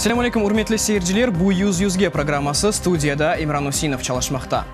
Selâm aleyküm, ürmetli seyirciler, bu Yüz yüzge programması, studiyada İmran Useynov çalışmaqta.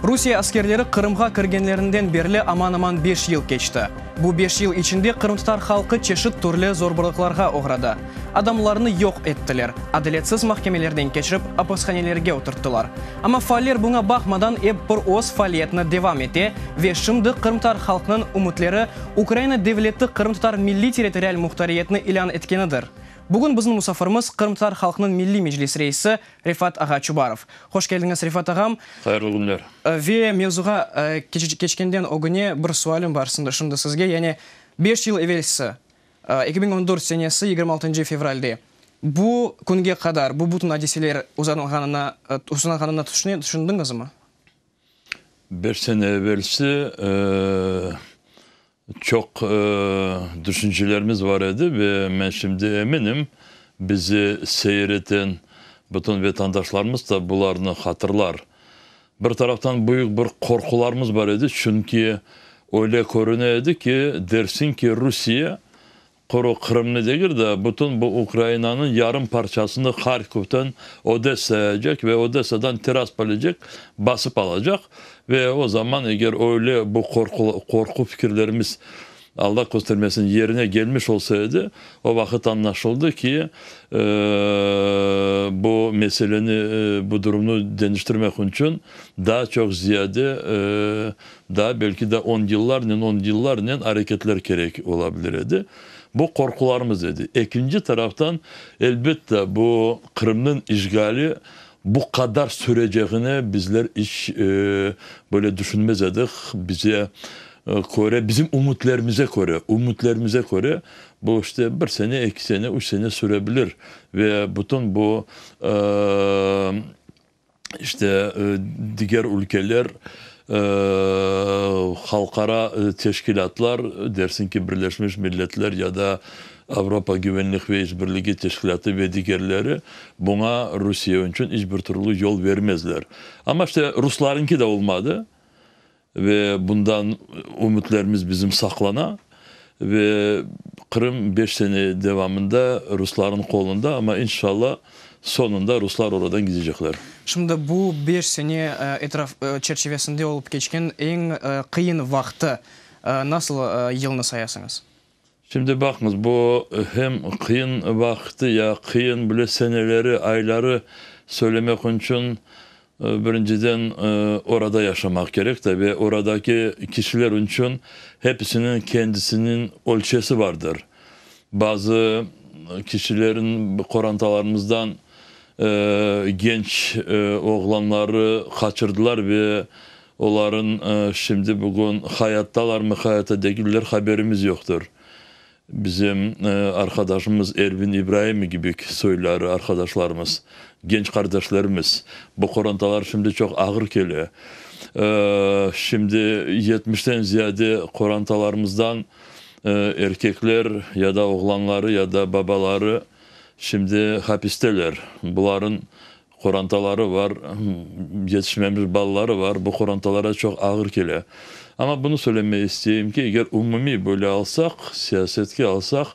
Rusiye askerleri Qırımğa kirgenlerinden berli aman-aman beş yıl keçti. Bu beş yıl içinde qırımtatar halqı çeşit türlü zorbalıqlarğa oğradı. Adamlarnı yoq ettiler, adaletsiz mahkemelerden keçirip apishanelerge oturttılar. Amma faaller buña baqmadan ep bir öz faaliyetini devam ete ve şimdi qırımtatar halqınıñ ümütleri Ukraina devleti qırımtatar milliy-territorial muhtariyetini ilân etkenidir. Bugün bizim musafirimiz Qırımtatar halqınıñ Milliy Meclis reisi Refat ağa Çubarov. Hoş keldiñiz, Refat ağam. Hayırlı künler. Ve mevzuğa keçkenden ögüne bir sualim bar şimdi sizge. Yani beş yıl evelsi, 2014 senesi 26 fevralde bu künge qadar bu bütün adiseler uzanğanına uzanğanını tüşündiñizmi? Beş sene evelsi çoq tüşüncelerimiz bar edi ve men şimdi eminim, bizi seyir eten bütün vetandaşlarımız da bularnı hatırlar. Bir taraftan büyük bir qorqularımız bar edi, çünki öyle körüne edi ki, dersiñ ki, Rusiye Quru Qırımnı degil de, bütün bu Ukrainanıñ yarım parçasını Harkovdan Odessayacek ve Odessadan Tiraspolecek basıp alacaq ve o zaman eger öyle bu qorqu fikirlerimiz, Alla köstermesin, yerine gelmiş olsa edi, o vaqıt añlaşıldı ki, bu meseleni, bu durumnı deñiştirmek içün daa çoq ziyade Daa belki de on yıllarnen, on yıllarnen areketler kerek ola bilir edi. Bu qorqularımız edi. Ekinci taraftan, elbette, bu Qırımnıñ işğali bu qadar süreceğini bizler iç böyle düşünmez edik. Bize köre, bizim ümütlerimize köre, ümütlerimize köre, bu işte bir sene, eki sene, üç sene sürebilir ve bütün bu işte diger ülkeler, halqara teşkilâtlar, dersiñ ki, Birleşmiş Milletler ya da Avropa Güvenlik ve İşbirligi Teşkilâtı ve digerleri buña Rusiye içün iç bir türlü yol vermezler. Amma işte ruslarıñki de olmadı ve bundan ümütlerimiz bizim saqlana ve Qırım beş sene devamında ruslarnıñ qolunda, amma inşallah soñunda ruslar oradan gidecekler. Şimdi bu beş sene etraf çerçivesinde olıp keçken eñ qıyın vaqtı nasıl yılnı sayasıñız? Şimdi baqıñız, bu hem qıyın vaqtı ya qıyın bile seneleri, ayları söylemek içün, birinciden, orada yaşamaq kerek de ve oradaki kişiler içün hepisiniñ kendisiniñ ölçesi bardır. Bazı kişilerin qorantalarımızdan genç oğlanları qaçırdılar ve Olarıñ şimdi bugün hayattalarmı, hayatta degiller haberimiz yoqtır. Bizim arqadaşımız Ervin İbraimi kibi soyları arqadaşlarımız, genç qardaşlarımız, bu qorantalar şimdi çoq ağır kele. Şimdi yetmişten ziyade qorantalarımızdan erkekler ya da oğlanları ya da babaları şimdi hapisteler. Bularıñ Qorantaları var, yetişmemiş balaları var, bu qorantalara çoq ağır kele. Amma bunı söylemege isteyim ki, eger umumiy böyle alsaq, siyasetke alsaq,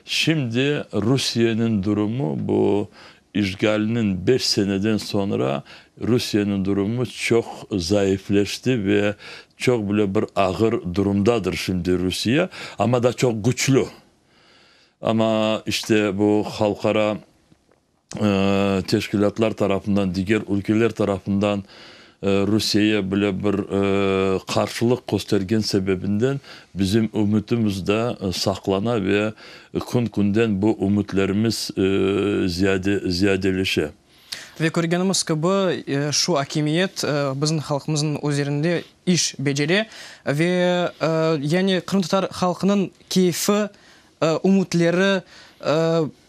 şimdi Rusiyeniñ durumu, bu işğalniñ beş seneden soñra Rusiyeniñ durumu çoq zayıfleşti ve çoq bile bir ağır durumdadır şimdi Rusiye, amma da çoq küçlü. Amma işte bu halqara teşkilâtlar tarafından, diger ülkeler tarafından Rusiyeye bile bir qarşılıq köstergen sebebinden bizim ümütimiz de saqlana ve kün-künden bu ümütlerimiz ziyade ziyadeleşe. Ve körgenimiz kibi, şu akimiyet bizim halqımıznıñ üzerinde iş becere ve yani qırımtatar halqınıñ keyfi ümütleri,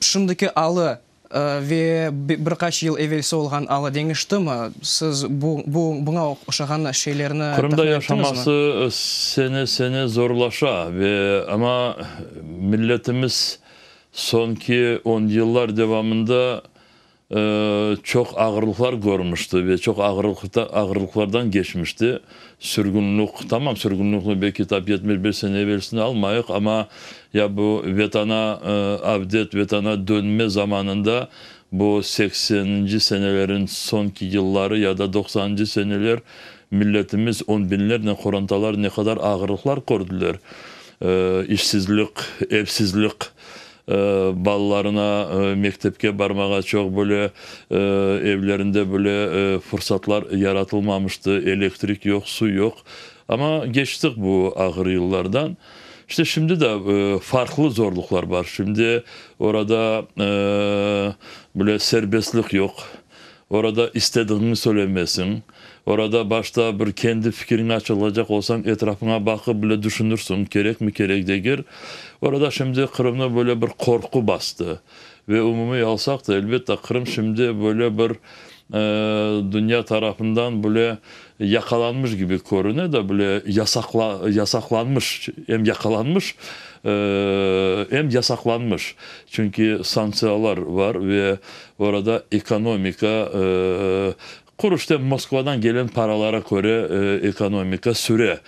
şimdiki alı ve bir qaç yıl evelsi olğan alı deñiştimi? Siz bu, bu, buña oşağan şeylerni Qırımda tahmin ettiñizmi? yaşaması sene-sene zorlaşa ve amma milletimiz soñki on yıllar devamında. Çoq ağırlıqlar körmüşti ve çoq ağırlıqlardan geçmişti. Sürgünlik, tamam sürgünlikni belki tap 75 sene evelsini almayıq, amma ya bu Vetana avdet, Vetana dönme zamanında bu sekseninci senelerin soñki yılları ya da doqsanıncı seneler milletimiz on biñlernen qorantalar ne qadar ağırlıqlar kördiler. İşsizlik, evsizlik, Balalarına mektepke barmağa çoq böyle evlerinde bile fırsatlar yaratılmamıştı, elektrik yoq, su yoq. Amma keçtik bu ağır yıllardan. İşte şimdi de farqlı zorluqlar bar. Şimdi orada böyle serbestlik yoq. Orada istedigiñni söylemesiñ. Orada başta bir kendi fikiriñni açıqlaycaq olsañ, etrafıña baqıp bile düşünirsiñ, kerekmi, kerek degil. Orada şimdi Qırımnı böyle bir qorqu bastı. Ve umumiy alsaq da, elbette, Qırım şimdi böyle bir dünya tarafından bile yaqalanmış kibi körüne de, bile yasaqlanmış, em yaqalanmış, em yasaqlanmış. Çünki sanktsiyalar bar ve orada ekonomika Qur işte Moskvadan gelen paralara köre ekonomika süre,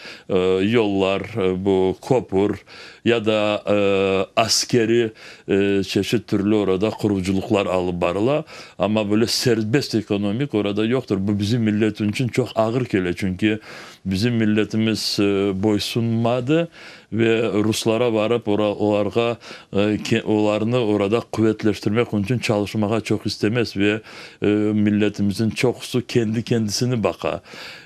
yollar, bu köpür ya da askeri çeşit türlü orada qurucılıqlar alıp barıla, amma böyle serbest ekonomik orada yoqtır. Bu bizim millet içün çoq ağır kele, çünki bizim milletimiz boysunmadı Ve ruslara barıp, olarğa, olarnı orada quvetleştirmek içün çalışmağa çoq istemez ve milletimizniñ çoqusı kendi kendisini baqa.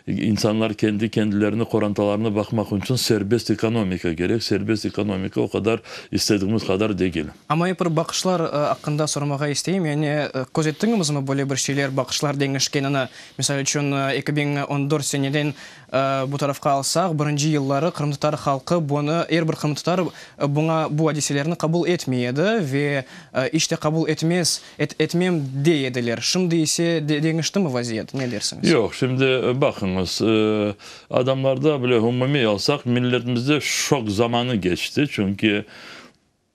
İnsanlar kendi kendilerini, qorantalarını baqmaq içün serbest ekonomika kerek. Serbest ekonomika o qadar istediğimiz qadar degil. Amma ep bir baqışlar aqqında soramağa isteyim. Yani köz ettiñizmi böyle bir şeyler, baqışlar deñişkenini? Misal içün, 2014 seneden Bu tarafqa alsaq, birinci yılları qırımtatar halqı bunı, er bir qırımtatar buña, bu adiselerni qabul etmey edi ve iç te qabul etmez, etmem dey ediler. Şimdi ise deñiştimi vaziyet, ne dersiñiz? Yoq, şimdi baqıñız, adamlarda bile umumiy alsaq, milletimizde şok zamanı keçti, çünki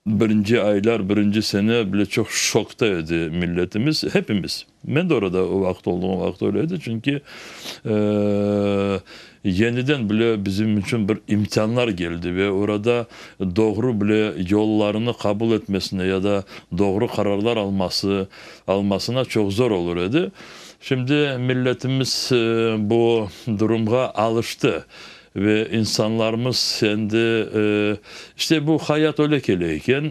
Birinci aylar, birinci sene bile çoq şokta edi milletimiz, hepimiz. Men de orada o vaqıt olduğum vaqıt öyle edi, çünki yeniden bile bizim içün bir imtianlar geldi ve orada doğru bile yollarını qabul etmesine ya da doğru qararlar alması, almasına çoq zor olur edi. Şimdi milletimiz bu durumğa alıştı. Ve insanlarımız endi, işte bu hayat öyle kele eken,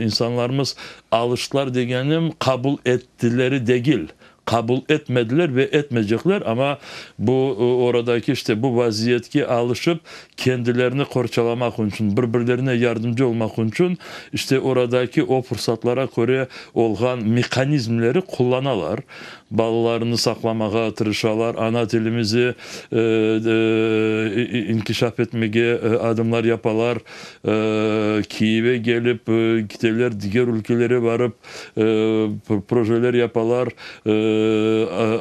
insanlarımız alıştılar degenim, qabul ettileri degil, qabul etmediler ve etmeycekler, amma bu oradaki işte bu vaziyetke alışıp, kendilerini qorçalamaq içün, bir-birlerine yardımcı olmaq içün, işte oradaki o fırsatlara köre olğan mehanizmleri qullanalar. Balalarını saqlamağa tırışalar, ana tilimizi inkişaf etmege adımlar yapalar, Kiyevge kelip kiteler, diger ülkelere barıp projeler yapalar,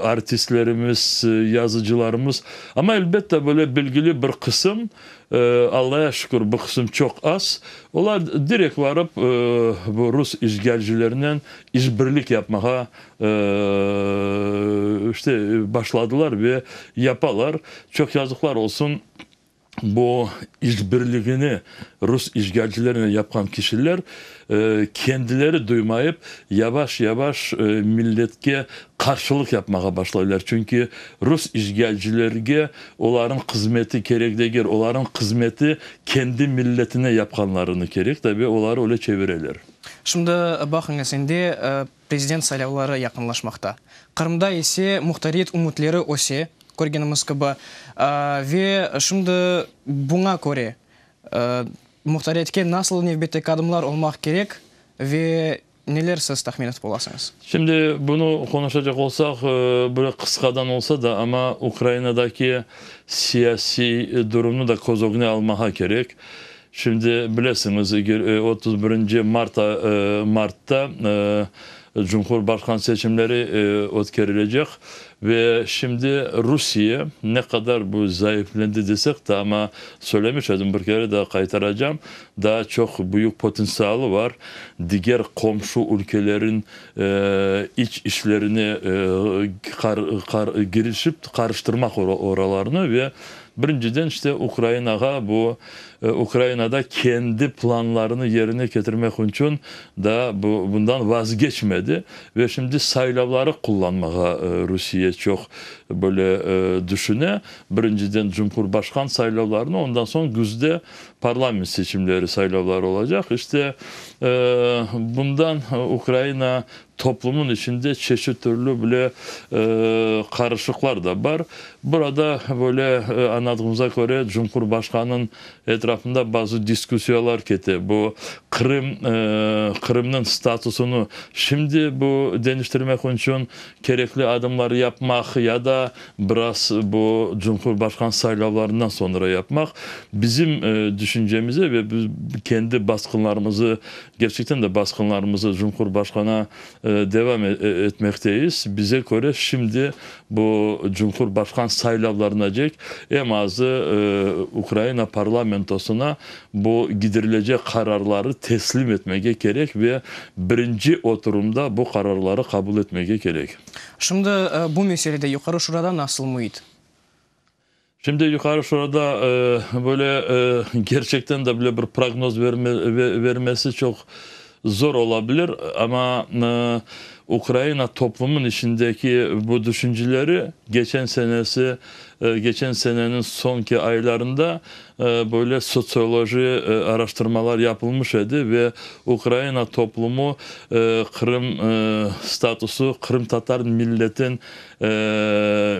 artistlerimiz, yazıcılarımız. Amma, elbette, böyle belgili bir qısım Allaya şükür, bu qısım çoq az. Olar direkt barıp, bu rus işğalcilerinen işbirlik yapmağa, işte, başladılar ve yapalar. Çoq yazıqlar olsun, bu işbirligini rus işğalcilerinen yapqan kişiler kendileri duymayıp, yavaş-yavaş milletke qarşılıq yapmağa başlaylar. Çünki rus işğalcilerge olarıñ hızmeti kerek degil, olarıñ hızmeti kendi milletine yapqanlarını kerek da ve oları öyle çevireler. Şimdi baqıñız, endi prezident saylavları yaqınlaşmaqta. Qırımda ise muhtariyet ümütleri öse, körgenimiz kibi. Ve şimdi buña köre Muhtariyetke nasıl nevbetteki adımlar olmaq kerek ve neler siz tahmin etip olasıñız? Şimdi bunı qonuşacaq olsaq, böyle qısqadan olsa da, amma Ukrainadaki siyasiy durumnı da köz ögüne almağa kerek. Şimdi bilesiñiz, 31 martta. Cumhurbaşqan seçimleri ötkerilecek ve şimdi Rusiye ne qadar bu zayıflendi desek de, amma söylemiş edim, bir kere daa qaytaracam, daa çoq büyük potentsialı var diger qomşu ülkelerin iç işlerine girişip qarıştırmaq oralarnı ve birinciden işte Ukrainağa bu Ukrainada kendi planlarını yerine ketirmek içün da bu bundan vazgeçmedi ve şimdi saylavları qullanmağa Rusiye çoq böyle tüşüne. Birinciden Cumhurbaşqan saylavlarını, ondan soñ küzde parlament seçimleri saylavları olacaq. İşte bundan Ukraina Toplumın içinde çeşit türlü bile qarışıqlar da bar. Burada böyle añladığımıza köre Cumhurbaşqanıñ etrafında bazı diskussiyalar kete. Bu Qırım, Qırımnıñ statusını şimdi bu deñiştirmek içün kerekli adımlar yapmaq ya da biraz bu Cumhurbaşqan saylavlarından soñra yapmaq. Bizim düşüncemize ve biz kendi basqınlarımızı Kerçekten de basqınlarımızı Cumhurbaşqana devam etmekteyiz. Bize köre şimdi bu Cumhurbaşqan saylavlarınacek eñ azı Ukraina parlamentosına bu gidirilecek qararları teslim etmege kerek ve birinci oturımda bu qararları qabul etmege kerek. Şimdi bu meselede Yuqarı Şurada nasıl müit? Şimdi Yuqarı Şurada böyle kerçekten de bile bir prognoz vermesi çoq zor ola bilir, amma Ukraina toplumınıñ içindeki bu düşünceleri geçen senesi, geçen seneniñ soñki aylarında böyle sotsioloji araştırmalar yapılmış edi ve Ukraina toplumu Qırım statusı, qırımtatar milletin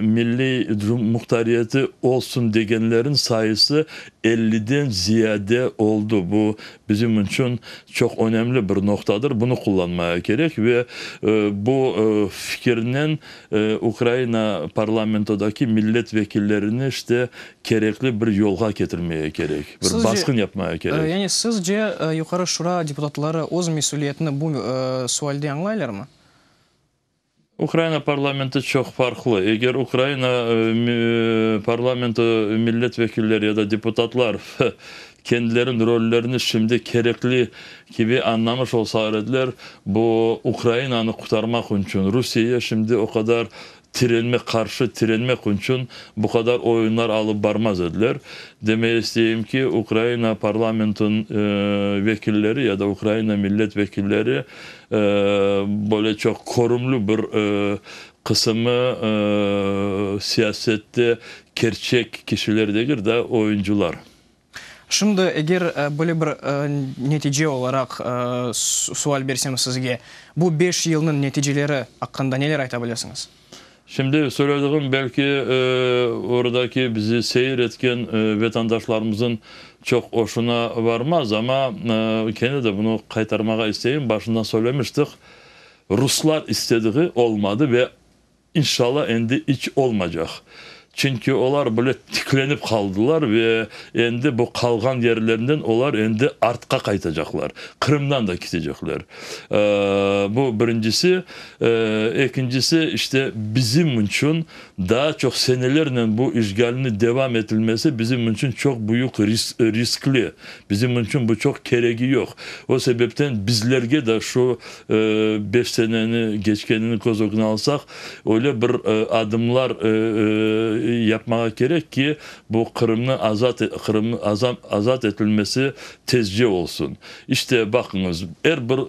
Milliy muhtariyeti olsun degenlerin sayısı elliden ziyade oldı. Bu bizim içün çoq önemli bir noqtadır, bunı qullanmaya kerek ve bu fikirnen Ukraina parlamentodaki millet vekillerini işte kerekli bir yolğa ketirmeye kerek, bir basqın yapmaya kerek. Yani sizce Yuqarı Şura deputatları öz mesüliyetini bu sualde añlaylarmı? Ukraina parlamenti çoq farqlı. Eger Ukraina parlamento millet vekilleri ya da deputatlar kendileriniñ rollerini şimdi kerekli kibi añlamış olsalar ediler, bu Ukrainanı qurtarmaq içün, Rusiyeye şimdi o qadar tirenmek, qarşı tirenmek içün bu qadar oyunlar alıp barmaz ediler. Demeye isteyim ki, Ukraina parlamentiniñ vekilleri ya da Ukraina millet vekilleri Böyle çoq körümli bir qısımı siyasette kerçek kişiler degil de, oyuncılar. Şimdi eger böyle bir netice olaraq sual bersem sizge, bu beş yılnıñ neticeleri aqqında neler ayta bilesiñiz? Şimdi söylediğim belki oradaki bizi seyir etken vetandaşlarımızın çoq oşuna varmaz, amma kene de bunu qaytarmağa isteyim, başından söylemiştik, ruslar istediği olmadı ve inşallah endi iç olmacaq. Çünki olar böyle tiklenip qaldılar ve endi bu qalğan yerlerinden olar endi artqa qaytacaqlar, Qırımdan da ketecekler. Bu birincisi. Ekincisi, işte, bizim içün daa çoq senelernen bu işğalni devam etilmesi bizim içün çoq büyük riskli. Bizim içün bu çoq keregi yoq. O sebepten bizlerge de şu beş seneni keçkenini köz ögüne alsaq, öyle bir adımlar yapmağa kerek ki, bu Qırımnı azat Qırımnı azat etilmesi tezce olsun. İşte, baqıñız, er bir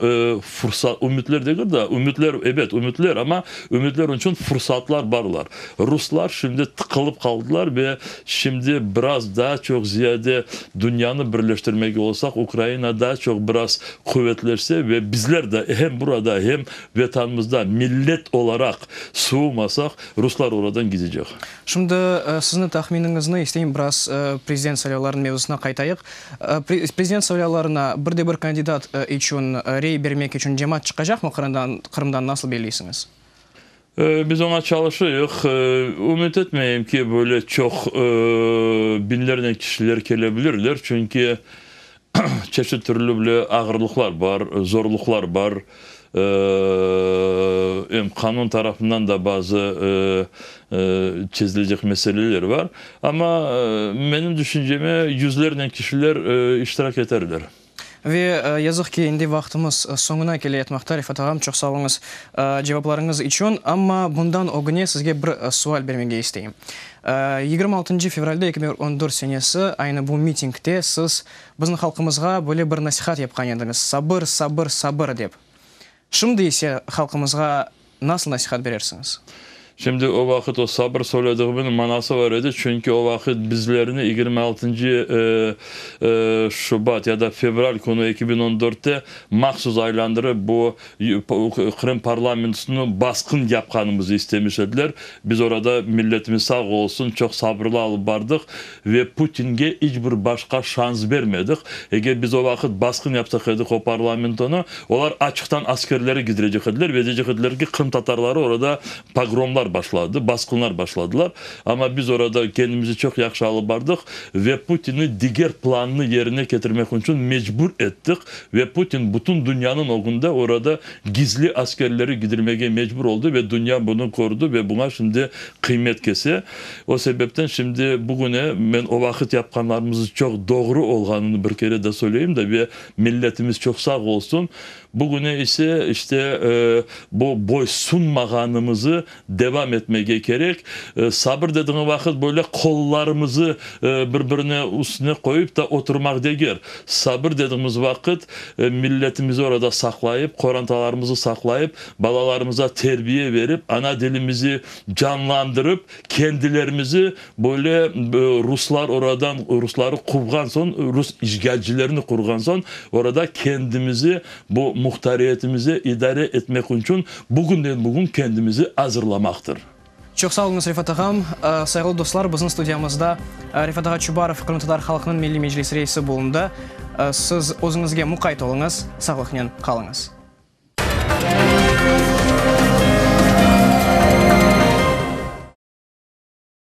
fursat, ümütler degil de, ümütler, ebet, ümütler, amma ümütler içün fursatlar barlar. Ruslar şimdi tıqılıp qaldılar ve şimdi biraz daa çoq ziyade dünyanı birleştirmege olsaq, Ukraina daa çoq biraz quvetleşse ve bizler de hem burada, hem Vetanımızda millet olaraq suvumasaq, ruslar oradan gidecek. Şimdi sizni tahminiñizni isteyim, biraz prezident saylavlarınıñ mevzusına qaytayıq. Prezident saylavlarına bir de bir kandidat içün rey bermek içün cemaat çıqacaqmı Qırımdan, nasıl belleysiñiz? Biz oña çalışıyıq. Ümüt etmeyim ki, böyle çoq biñlernen kişiler kele bilirler, çünki çeşit türlü bile ağırlıqlar bar, zorluqlar bar. Em qanun tarafından da bazı çezilecek meseleler bar. Amma menim düşünceme, yüzlernen kişiler iştirak eterler. Ve yazıq ki, endi vaqtımız soñuna keleyatmaqta, Refat ağam, çoq sağ oluñız cevaplarıñız içün. Amma bundan ögüne sizge bir sual bermege isteyim. 26 fevralde 2014 senesi aynı bu mitingde siz bizim halqımızğa böyle bir nasihat yapqan ediñiz, Sabır, sabır, sabır dep. Şimdi ise halqımızğa nasıl nasihat berersiñiz? Şimdi o vaqıt o sabır söylediğimin manası var edi, çünki o vaqıt bizlerni 26 Şubat ya da fevral künü 2014te mahsus aylandırıp bu Qırım parlamentosını basqın yapqanımızı istemiş ediler. Biz orada milletimiz sağ olsun çoq sabırlı alıp bardıq ve Putinge iç bir başqa şans bermedik. Eger biz o vaqıt basqın yapsaq edik o parlamentonı, olar açıqtan askerleri kidirecek ediler ve deycek ediler ki, qırımtatarları orada pogromlar başladı, basqınlar başladılar. Amma biz orada kendimizi çoq yahşı alıp bardıq ve Putinni diger planını yerine ketirmek içün mecbur ettik ve Putin bütün dünyanıñ ögünde orada gizli askerleri kidirmege mecbur oldı ve dünya bunı kördi ve buña şimdi qıymet kese. O sebepten şimdi bugüne men o vaqıt yapqanlarımız çoq doğru olğanını bir kere de söyleyim de ve milletimiz çoq sağ olsun. Bugüne ise işte bu boysunmağanımızı devam etmege kerek. Sabır dediğin vaqıt böyle qollarımızı bir-birine üstüne qoyıp da oturmaq degil. Sabır dediğimiz vaqıt milletimizi orada saqlayıp, qorantalarımızı saqlayıp, balalarımıza terbiye verip, ana dilimizi canlandırıp, kendilerimizi böyle ruslar oradan rusları quvğan soñ, rus işgalcilerini qurğan soñ, orada kendimizi bu muhtariyetimizi idare etmek içün bugünden bugün kendimizi azırlamaqtır. Çoq sağ oluñız, Refat ağam. Sayğılı dostlar, bizim studiyamızda Refat ağa Çubarov, Qırımtatar halqınıñ Milliy Meclisi reisi bulundı. Siz özüñizge muqayt oluñız, sağlıqnen qalıñız.